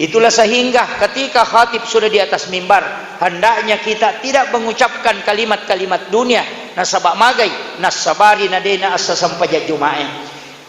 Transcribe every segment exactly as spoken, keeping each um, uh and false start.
Itulah sehingga ketika khatib sudah di atas mimbar, hendaknya kita tidak mengucapkan kalimat-kalimat dunia, nasaba magai, nassabari nadena assa sempajang Juma'e.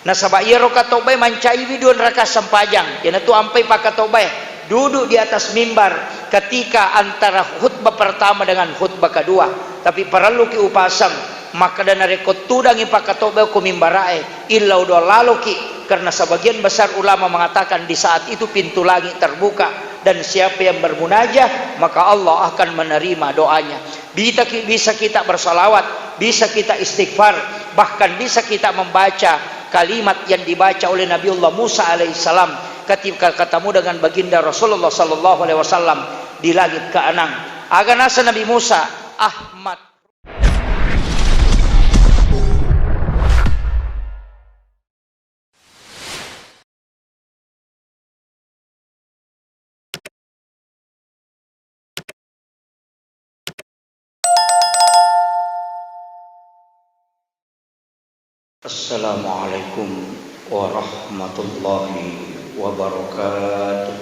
Nasaba iyaro katobbae mancaiwi dua rakaat sempajang, iyanatu ampai pakkatobbae duduk di atas mimbar ketika antara khutbah pertama dengan khutbah kedua. Tapi parelluki upasang, makkeda narekko tudangi pakkatobbae ko mimbarae, illau doang laloki, karena sebagian besar ulama mengatakan di saat itu pintu langit terbuka dan siapa yang bermunajah, maka Allah akan menerima doanya. Bitaki-, bisa kita bersalawat, bisa kita istighfar, bahkan bisa kita membaca kalimat yang dibaca oleh Nabiullah Musa alaihissalam ketika ketemu dengan baginda Rasulullah sallallahu alaihi wasallam di langit keenam. Aga naseng Nabi Musa, Ahmad. Assalamualaikum warahmatullahi wabarakatuh.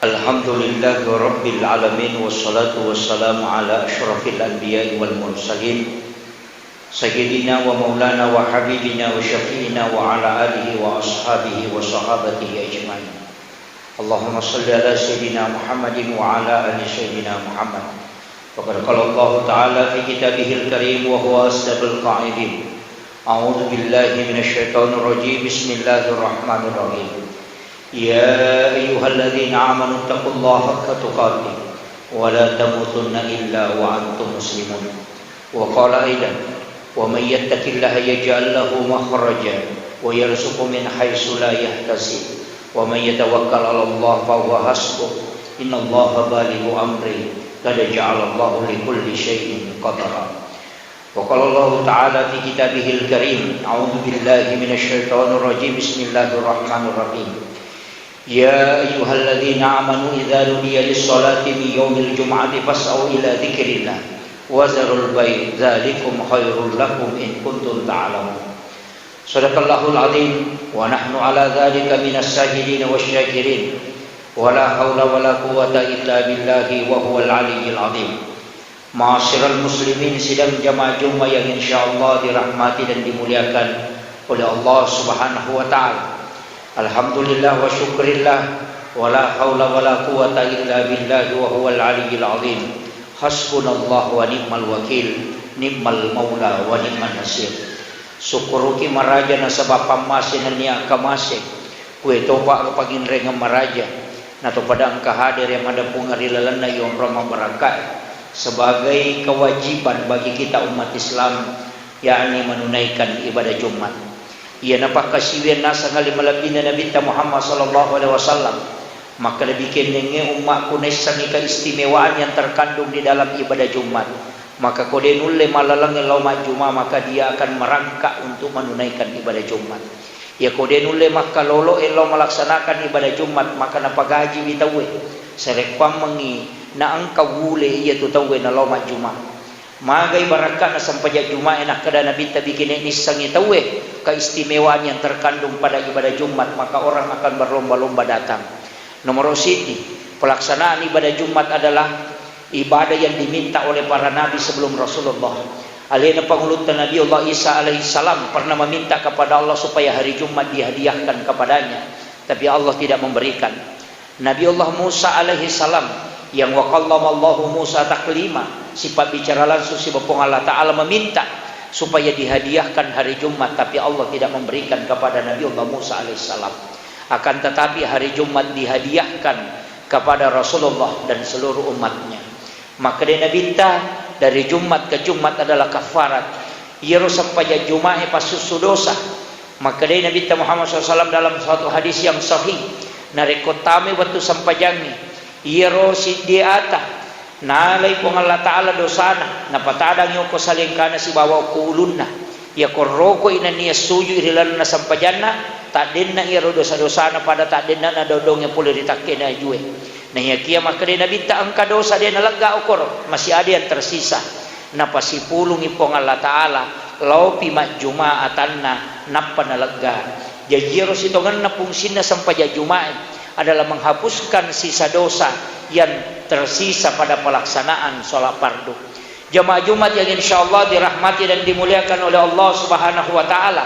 Alhamdulillahi rabbil alamin, wassalatu wassalamu ala asyrafil anbiya'i wal mursalin, sayyidina wa maulana wa habibina wa syafi'ina wa ala alihi wa ashabihi wa sahabatihi ajma'in. Allahumma salli ala sayyidina Muhammadin wa ala ali sayyidina Muhammad. Faqad qala Allahu ta'ala fi kitabihil karim wa huwa asdaqul qailin. A'udzu billahi minasy syaithanir rajim. Bismillahirrahmanirrahim. Ya ayyuhalladzina amanu taqullaha haqqa tuqatih wa la tamutunna illa wa antum muslimun. Wa qala aidan, wa may yattaqillaha yaj'al lahu makhraja wa yarzuqhu min haitsu la yahtasib, wa may yatawakkal 'alallah fa huwa hasbuh, innallaha balighu amrih, qad ja'alallahu likulli syai'in qadara. Wa qala Allahu ta'ala fi kitabihil karim, a'udzu billahi minasy syaithanir rajim, bismillahir rahmanir rahim. Ya ayyuhalladzina amanu idza nudiya lis-sholati min yaumil jum'ati fas'au ila dzikrillah wa dzarul bai', dzalikum khairul lakum in kuntum ta'lamun. Shadaqallahul adzim, wa nahnu ala dzalika minas syahidin wasy syakirin. Wa la haula wa la quwwata illa billahi wa huwal aliyyil adzim. Ma'asyiral muslimin, sidang jamaah Jumat yang insyaallah dirahmati dan dimuliakan oleh Allah Subhanahu wa taala. Alhamdulillah wa syukrillah, wa la haula wa la quwwata illa billahi wa huwal aliyyil azim. Hasbunallah wa ni'mal wakil, ni'mal maula wa ni'man nasir. Sukkuruki maraja nasaba pammase nennia kamase. Kuetopa paginrengeng maraja, natopada engka hadere madepung ri lalenna yonrong mabbarakkae sebagai kewajiban bagi kita umat Islam, yakni menunaikan ibadah Jumat. Iyana pakkasiwiang naseng ale malebbina Nabitta Muhammad sallallahu alaihi wasallam, makkeda, "Bikennengnge ummakku naissengngi keistimewaan yang terkandung di dalam ibadah Jumat. Maka ko de nulle mallalengnge lao majjuma, maka dia akan merangkak untuk menunaikan ibadah Jumat." Iyako de nulle makkalolo'e lao malaksanakan ibadah Jumat, maka napagajiwi tauwe. Sarekkuammengngi naengka wule iyatu tauwe nalao majjuma. Magai barakka'na sempajang Juma'e, nakkeda Nabitta, "Bikene nissengngi tauwe keistimewaan yang terkandung pada ibadah Jumat, maka orang akan berlomba-lomba datang." Nomoro siddi, pelaksanaan ibadah Jumat adalah ibadah yang diminta oleh para nabi sebelum Rasulullah. Alena pangulutta Nabiullah Isa alaihissalam pernah meminta kepada Allah supaya hari Jumat dihadiahkan kepadanya, tapi Allah tidak memberikan. Nabiullah Musa alaihissalam yang wa kallamallahu Musa taklima, sifat bicara langsung siba Puang Allah Ta'ala, meminta supaya dihadiahkan hari Jumat, tapi Allah tidak memberikan kepada Nabiullah Musa alaihissalam. Akan tetapi hari Jumat dihadiahkan kepada Rasulullah dan seluruh umatnya. Makkedai Nabitta, dari Jumat ke Jumat adalah kafarat. Iyaro sempajang Juma'e passussu dosa. Makkedai Nabitta Muhammad sallallahu alaihi wasallam dalam suatu hadis yang sahih, narekko tamai wettu sempajangnge, iyaro siddie ata nalai Puang Allah Ta'ala dosana, napatadangi okko salengkana sibawa okko ulunna. Iyako rokoi nennia sujui ri lalenna sempajanna, taddenna iyaro dosa-dosana pada taddenna nadodongnge pole ri takkena ajue. Naiyakia makkedai Nabitta engka dosa de nalegga okoro, masih ada yang tersisa. Napasipulungi Puang Allah Ta'ala, laopi majjuma atanna, nappa nalegga. Jaji iyaro sitongenna fungsinna sempajang Juma'e, adalah menghapuskan sisa dosa yang tersisa pada pelaksanaan sholat fardu. Jamaah Jumat yang insya Allah dirahmati dan dimuliakan oleh Allah Subhanahu wa Ta'ala.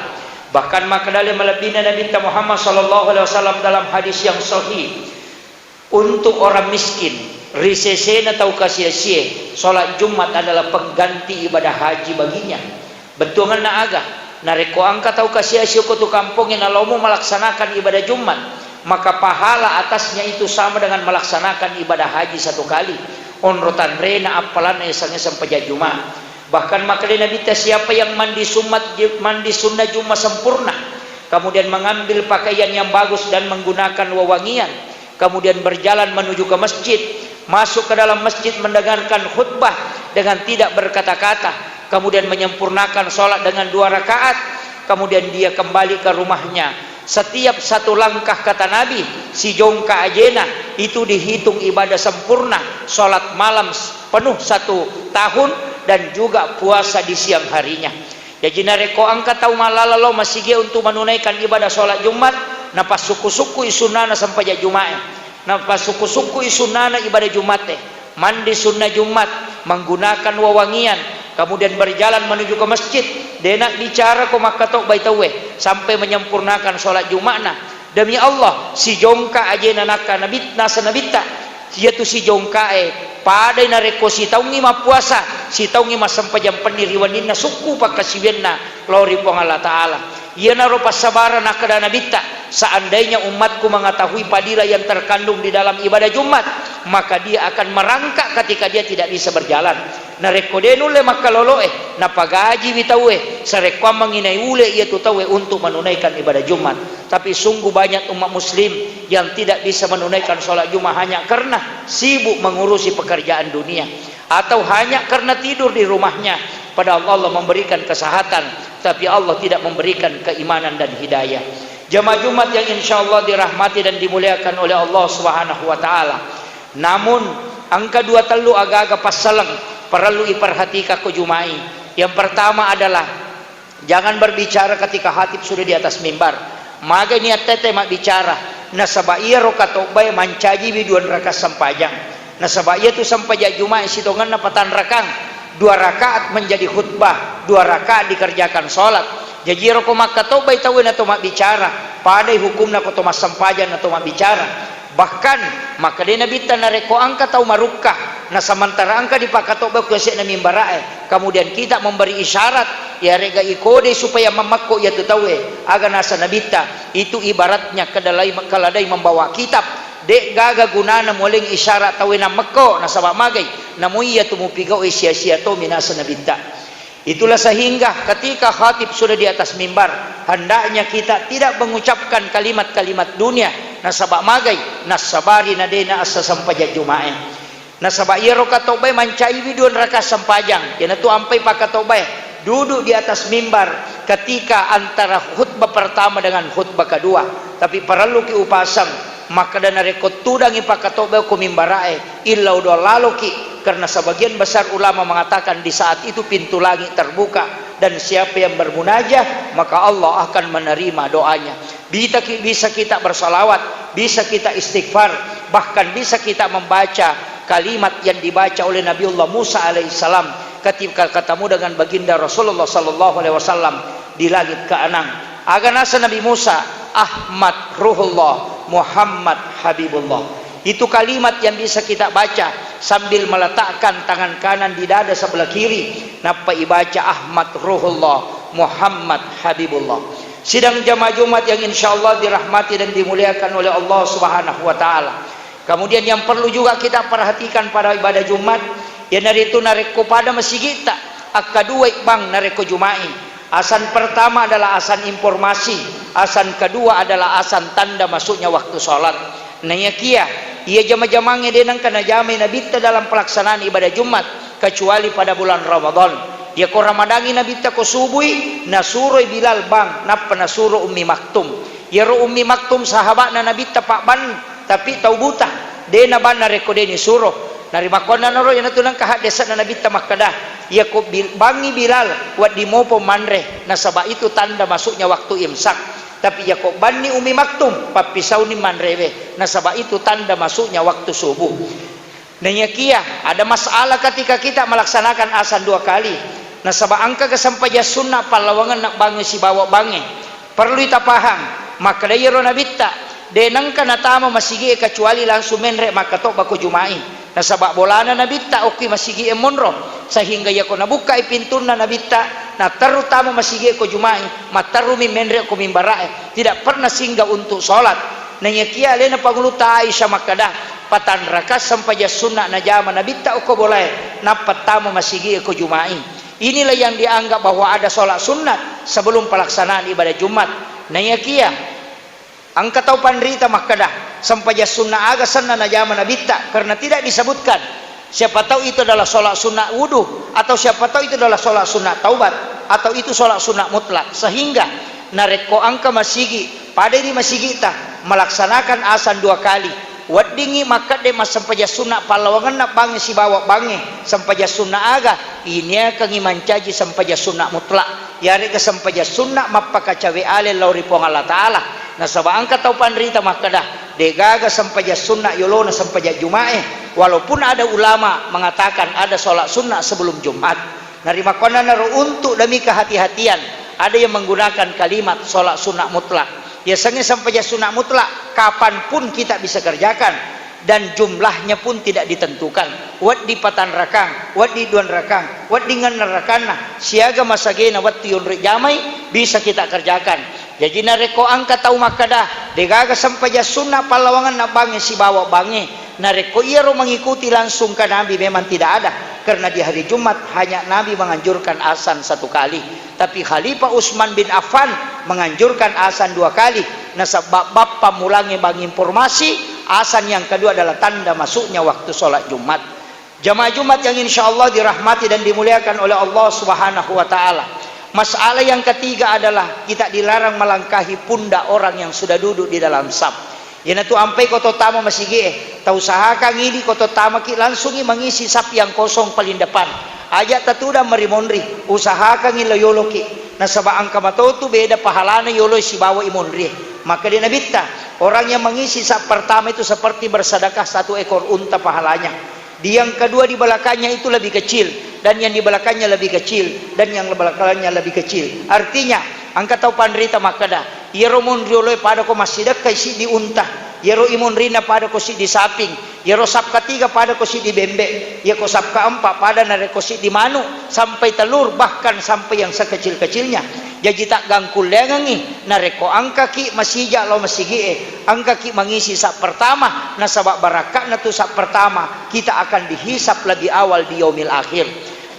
Bahkan makkedai malebbina Nabitta Muhammad sallallahu alaihi wasallam dalam hadis yang sahih, untuk orang miskin, ri sesena tau kasiasie, sholat Jumat adalah pengganti ibadah haji baginya. Bettuangenna aga? Narekko engka tau kasiasi okko tu kampongnge nalomo melaksanakan ibadah Jumat, maka pahala atasnya itu sama dengan melaksanakan ibadah haji satu kali. Onro tanrena appalanna yaseng-yaseng sempajang Jumat. Bahkan makkedai Nabitta, siapa yang mandi sunat, mandi sunnah Jumat sempurna, kemudian mengambil pakaian yang bagus dan menggunakan wewangian, kemudian berjalan menuju ke masjid, masuk ke dalam masjid mendengarkan khutbah dengan tidak berkata-kata, kemudian menyempurnakan sholat dengan dua rakaat, kemudian dia kembali ke rumahnya. Setiap satu langkah, kata Nabi, sijongka ajena, itu dihitung ibadah sempurna, sholat malam penuh satu tahun, dan juga puasa di siang harinya. Jaji narekko engka tau mallala lao masigi untuk menunaikan ibadah sholat Jumat, napassukku-sukkui sunnana sempajang Jumae, napassukku-sukkui sunnana ibadah Jumate, mandi sunnah Jumat, menggunakan wewangian, kemudian berjalan menuju ke masjid, de'na bicara ko makkatobbai tauwe sampai menyempurnakan sholat Juma'na. Demi Allah, sijongka ajena nakka Nabi, nasa Nabitta, iyatu sijongkae padai narekko sitaungngi mappuasa, sitaungngi massempajang penni ri wenninna sukku pakkasiwianna lao ri Puang Allah Ta'ala. Iyanaro passabarang nakkeda Nabitta, seandainya umatku mengetahui fadilah yang terkandung di dalam ibadah Jumat, maka dia akan merangkak ketika dia tidak bisa berjalan. Narekko de' nulle makkaloloe, napagajiwi tauwe, sarekkoammengngi naiule iyatu tauwe untuk menunaikan ibadah Jumat. Tapi sungguh banyak umat muslim yang tidak bisa menunaikan sholat Jumat hanya karena sibuk mengurusi pekerjaan dunia, atau hanya karena tidur di rumahnya, padahal Allah memberikan kesehatan, tapi Allah tidak memberikan keimanan dan hidayah. Jamaah Jumat yang insya Allah dirahmati dan dimuliakan oleh Allah Subhanahu wa Ta'ala. Namun, engka dua tellu aga-aga passaleng parellu iperhatikakko Jumai. Yang pertama adalah, jangan berbicara ketika khatib sudah di atas mimbar. Magai niatta tauwe mabbicara, nasaba iyaro katobbae mancajiwi dua rakaat sempajang. Nasaba iyatu sempajang Jumai sitongenna patanrakang, dua rakaat menjadi khutbah, dua rakaat dikerjakan sholat. Jaji iyaro ko makkatobbai tauwe nato mabbicara, padai hukumna ko to massempajang nato mabbicara. Bahkan, makkedai Nabitta, narekko engka tau marukka, na sementara engka dipakatobba ku yase'na mimbara'e, kemudian kita memberi isyarat, iyarega ikodei supaya mammekko iyatu tauwe, aga nasa Nabitta, itu ibaratnya kedelai, keledai membawa kitab, de' gaga gunana mualeng isyarat tauwe nammekko, nasaba magai, namo iyatu mupigau'i sia-sia to minasa Nabitta. Itulah sehingga ketika khatib sudah di atas mimbar, hendaknya kita tidak mengucapkan kalimat-kalimat dunia, nasaba magai, nassabari na de'na assa sempajang Juma'e. Nasaba iyaro katobbae mancaiwi dua rakaat sempajang, iyanatu ampai pakatobbae duduk di atas mimbar ketika antara khutbah pertama dengan khutbah kedua. Tapi parelluki upasang, makkeda narekko tudangi pakatobbae ko mimbara'e, illau doang laloki, karena sebagian besar ulama mengatakan di saat itu pintu langit terbuka dan siapa yang bermunajah, maka Allah akan menerima doanya. Bitaki-, bisa kita bersalawat, bisa kita istighfar, bahkan bisa kita membaca kalimat yang dibaca oleh Nabiullah Musa alaihissalam ketika ketemu dengan baginda Rasulullah sallallahu alaihi wasallam di langit keenam. Aga nasa Nabi Musa, Ahmad Ruhullah, Muhammad Habibullah. Itu kalimat yang bisa kita baca sambil meletakkan tangan kanan di dada sebelah kiri. Nappa ibaca Ahmad Ruhullah, Muhammad Habibullah. Sidang jamaah Jumat yang insya Allah dirahmati dan dimuliakan oleh Allah Subhanahu wa Ta'ala. Kemudian yang perlu juga kita perhatikan pada ibadah Jumat, iyanaritu narekko pada masigitta, akkaduai bang narekko Jumai. Asan pertama adalah asan informasi, asan kedua adalah asan tanda masuknya waktu sholat. Naiyakia, iya jama-jamangnge de' nengka najamai Nabitta dalam pelaksanaan ibadah Jumat, kecuali pada bulan Ramadan. Iyako Ramadangngi Nabitta ko subui, nasuroi Bilal bang, nappa nasuro Ummi Maktum. Iyaro Ummi Maktum sahaba'na Nabitta pabbanni, tapi tau buta, de' nabanna rekko de' nisuro. Narimakkuannanaro iyanatu nengka haddese'na Nabitta makkeda, iyako bil-, bangngi Bilal, wedding mopo manre, nasaba itu tanda masuknya waktu imsak. Tapi yako banni Ummi Maktum, pappisauni manrewe, nasaba itu tanda masuknya waktu subuh. Naiyakia ada masalah ketika kita melaksanakan azan dua kali, nasaba engka kesempajang sunna pallawangenna bangnge sibawa bangnge. Perlu tapahang, makkeda iyaro Nabitta, de nengka natama masigie kecuali langsung menre makkatobba ko Jumai. Nasaba bolana Nabitta okki masigie monro, sehingga yako nabukkai pintunna Nabitta, natteru tama masigie ko Jumai, matterumi menre ko mimbarae, tidak pernah singgah untuk sholat. Naiyakia alena Pangulutta Aisyah makkeda, patanraka sempajang sunna najama Nabitta okko bolae, nappa tama masigie ko Jumai. Inilah yang dianggap bahwa ada sholat sunat sebelum pelaksanaan ibadah Jumat. Naiyakia engka tau panrita makkeda, sempajang sunna aga senna najama Nabitta, karena tidak disebutkan. Siapa tahu itu adalah sholat sunat wudu, atau siapa tahu itu adalah sholat sunat taubat, atau itu sholat sunat mutlak. Sehingga narekko engka masigi, pada di masigita melaksanakan azan dua kali, weddingngi makkedde massempajang sunna pallawangenna bangnge sibawa bangnge, sempajang sunna aga, iniakengngi mancaji sempajang sunna mutlak, yarega sempajang sunna mappakacawe ale lao ri Puang Allah Ta'ala. Nasaba engka tau panrita makkeda, degaga sempajang sunna yolona sempajang Jumae, walaupun ada ulama mengatakan ada sholat sunnah sebelum Jumat. Narimakkuannanaro untuk demi kehati-hatian, ada yang menggunakan kalimat sholat sunnah mutlak. Yasengnge sempajang sunnah mutlak, kapanpun kita bisa kerjakan dan jumlahnya pun tidak ditentukan. Wedding patanrakang, wedding duanrakang, wedding ngennarakanna, siaga masagena wettu yonroi jamai, bisa kita kerjakan. Jaji narekko engka tau makkeda, degaga sempajang sunnah pallawangenna bangnge sibawa bangnge, narekko iyaro mengikuti langsung ke Nabi, memang tidak ada, karena di hari Jumat hanya Nabi menganjurkan azan satu kali. Tapi Khalifah Utsman bin Affan menganjurkan azan dua kali, nasaba bab pammulangnge bang informasi, azan yang kedua adalah tanda masuknya waktu sholat Jumat. Jamaah Jumat yang insya Allah dirahmati dan dimuliakan oleh Allah Subhanahu wa Ta'ala. Masalah yang ketiga adalah kita dilarang melangkahi pundak orang yang sudah duduk di dalam saf. Iyanatu ampai ko to tama masigie, tausahakangngi idi ko to tamaki langsungngi mangisi saf yang kosong paling depan. Aja tatudang marimonri, usahakangngi lo yoloki. Nasaba engka matotu beda pahalana yoloi sibawa imonrie. Maka di Nabitta, orang yang mengisi saf pertama itu seperti bersedekah satu ekor unta pahalanya. Di yang kedua di belakangnya itu lebih kecil, dan yang di belakangnya lebih kecil, dan yang belakangnya lebih kecil. Artinya, engka tau panrita makkeda, iyaro monri yoloe pada ko massidekkai siddi unta, iyaro imonrinna pada ko siddi saping, iyaro saf ketiga pada ko siddi bembe, iyako saf keempat pada narekko siddi manu, sampai telur, bahkan sampai yang sekecil-kecilnya. Jaji taggangkulleangengngi, narekko engkaki masija lao masigie, engkaki mangisi saf pertama, nasaba barakka'na tu saf pertama, kita akan dihisab lebih awal di yaumil akhir.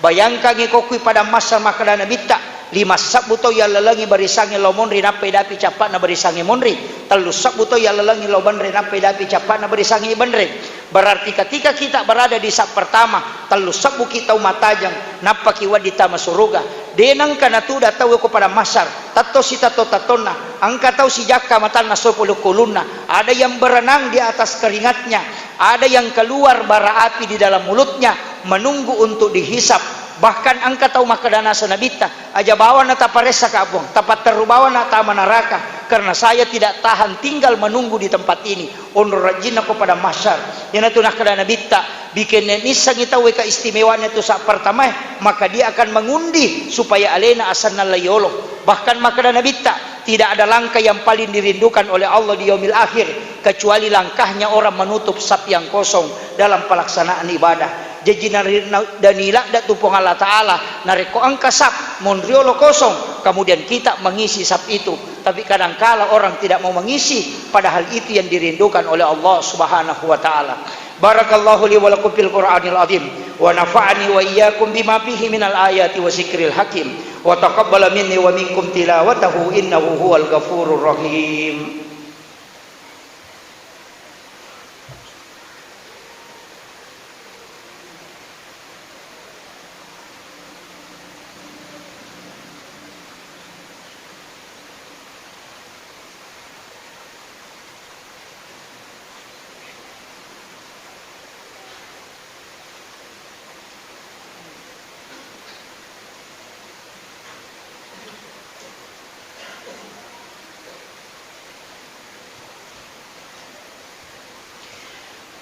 Bayangkangngi ko kui padang mahsyar makkeda Nabitta, lima sebbu tau yallalengngi barisangnge lao monri nappa idapi cappa'na barisangnge monri, tellu sebbu tau yallalengngi lao benre nappa idapi cappa'na barisangnge benre. Berarti ketika kita berada di saf pertama, tellu sebbuki tau mattajeng, nappaki wedding tama suruga. De nengka natuda tau ko padang mahsyar, tetto sitetto-tettonna, engka tau sijakka matanna sopolo ko ulunna, ada yang berenang di atas keringatnya, ada yang keluar bara api di dalam mulutnya, menunggu untuk dihisab. Bahkan engka tau makkeda naseng Nabitta, aja bawana taparessa ka Puang, tapatteru bawana tama naraka, karena saya tidak tahan tinggal menunggu di tempat ini. Onro rajinna ko padang mahsyar. Iyanatu nakkeda Nabitta, bikinne nissengngi tauwe keistimewaanna tu saf pertamae, maka dia akan mengundi supaya alena asenna lai yolo. Bahkan makkeda Nabitta, tidak ada langkah yang paling dirindukan oleh Allah di yaumil akhir kecuali langkahnya orang menutup saf yang kosong dalam pelaksanaan ibadah. Jaji nari-, na-, daniladda tu Puang Allah Ta'ala, narekko engka saf monriolo kosong, kemudian kita mengisi saf itu. Tapi kadangkala orang tidak mau mengisi, padahal itu yang dirindukan oleh Allah Subhanahu wa Ta'ala. Barakallahu li wa lakum fil Qur'anil azim, wa nafa'ani wa iyyakum bima fihi minal ayati wa zikril hakim, wa taqabbala minni wa minkum tilawatahu innahu huwal ghafurur rahim.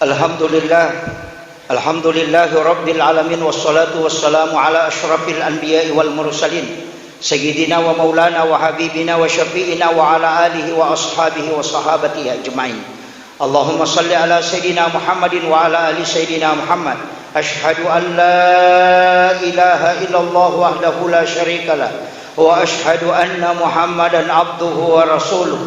الحمد لله. الحمد لله رب العالمين، والصلاة والسلام على أشرف الأنبياء والمرسلين، سيدنا ومولانا وحبيبنا وشفيعنا وعلى آله وأصحابه وصحابته أجمعين. اللهم صل على سيدنا محمد وعلى آل سيدنا محمد. أشهد أن لا إله إلا الله وحده لا شريك له، وأشهد أن محمدا عبده ورسوله.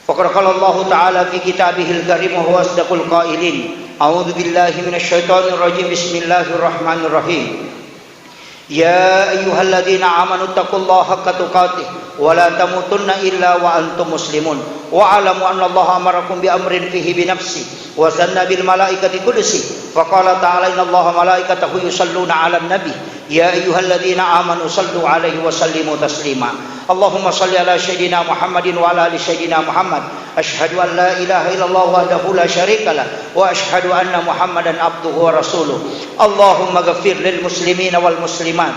فقد قال الله تعالى في كتابه الكريم وهو أصدق القائلين: أعوذ بالله من الشيطان الرجيم. بسم الله الرحمن الرحيم. يا أيها الذين آمنوا اتقوا الله حق تقاته ولا تموتن إلا وأنتم مسلمون. واعلموا أن الله أمركم بأمر فيه بنفسه وثنى بالملائكة قدسه، فقال تعالى: إن الله ملائكته يصلون على النبي، يا أيها الذين آمنوا صلوا عليه وسلموا تسليما. اللهم صل على سيدنا محمد وعلى آل سيدنا محمد. أشهد أن لا إله إلا الله وحده لا شريك له، وأشهد أن محمدا عبده ورسوله. اللهم اغفر للمسلمين والمسلمات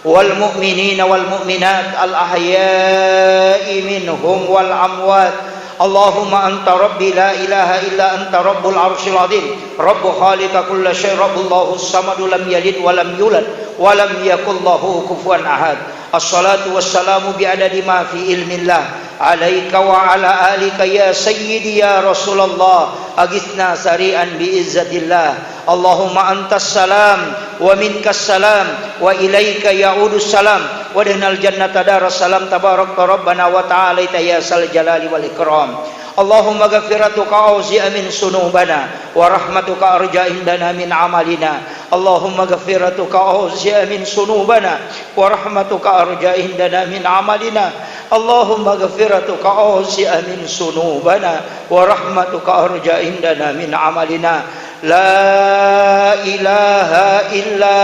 والمؤمنين والمؤمنات الأحياء منهم والأموات. اللهم أنت ربي لا إله إلا أنت رب العرش العظيم، رب خالق كل شيء، رب الله الصمد لم يلد ولم يولد ولم يكن له كفوا أحد. الصلاة والسلام بعدد ما في علم الله عليك وعلى آلك يا سيدي يا رسول الله، أغثنا سريعا بعزة الله. اللهم أنت السلام ومنك السلام وإليك يعود السلام، وأدخلنا الجنة دار السلام، تباركت ربنا وتعاليت يا ذا الجلال والإكرام. اللهم مغفرتك أوسع من ذنوبنا، ورحمتك أرجى عندنا من عملنا. اللهم مغفرتك أوسع من ذنوبنا، ورحمتك أرجى عندنا من عملنا. اللهم مغفرتك أوسع من ذنوبنا، ورحمتك أرجى عندنا من عملنا. لا إله إلا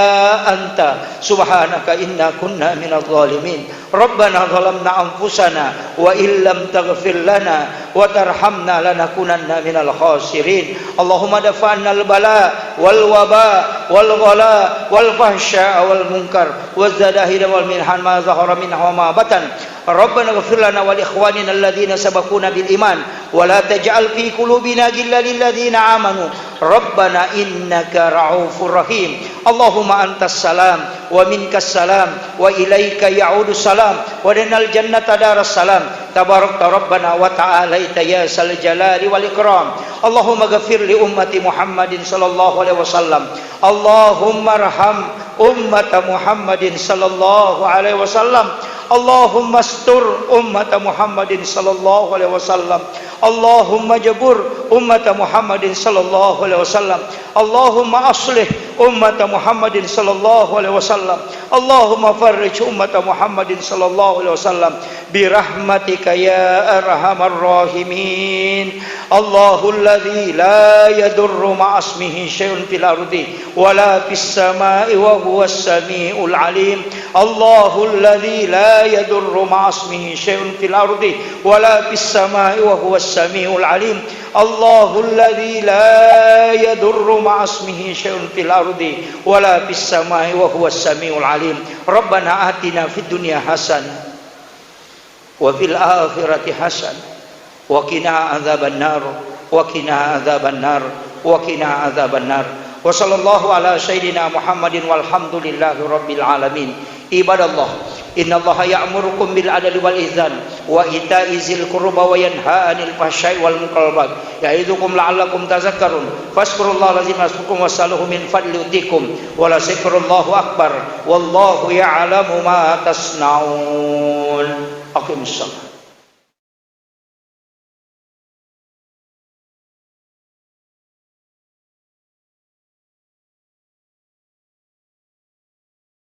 أنت، سبحانك إنا كنا من الظالمين. ربنا ظلمنا أنفسنا وإن لم تغفر لنا وترحمنا لنكونن من الخاسرين. اللهم ادفع عنا البلاء والوباء والغلاء والفحشاء والمنكر والزلازل والمحن ما ظهر منها وما بطن. ربنا اغفر لنا ولإخواننا الذين سبقونا بالإيمان ولا تجعل في قلوبنا غلا للذين آمنوا ربنا إنك رؤوف رحيم. اللهم أنت السلام ومنك السلام وإليك يعود السلام، وأدخلنا الجنة دار السلام، تباركت ربنا وتعاليت يا ذا الجلال والإكرام. اللهم اغفر لأمة محمد صلى الله عليه وسلم. اللهم ارحم أمة محمد صلى الله عليه وسلم. اللهم استر أمة محمد صلى الله عليه وسلم. اللهم اجبر أمة محمد صلى الله عليه وسلم. اللهم أصلح أمة محمد صلى الله عليه وسلم. اللهم فرج أمة محمد صلى الله عليه وسلم برحمتك يا أرحم الراحمين. الله الذي لا يضر مع اسمه شيء في الأرض ولا في السماء وهو السميع العليم. الله الذي لا يضر مع اسمه شيء في الأرض ولا في السماء وهو السميع العليم. الله الذي لا يضر مع اسمه شيء في الأرض ولا في السماء وهو السميع العليم. ربنا آتنا في الدنيا حسنة وفي الآخرة حسنة وقنا عذاب النار، وقنا عذاب النار، وقنا عذاب النار. وصلى الله على سيدنا محمد والحمد لله رب العالمين. عباد الله، إن الله يأمركم بالعدل والإحسان وإيتاء ذي القربى وينهى عن الفحشاء والمنكر والبغي يعظكم لعلكم تذكرون. فاذكروا الله العظيم يذكركم واسألوه من فضله يؤتكم ولذكر الله أكبر والله يعلم ما تصنعون. أقم الصلاة.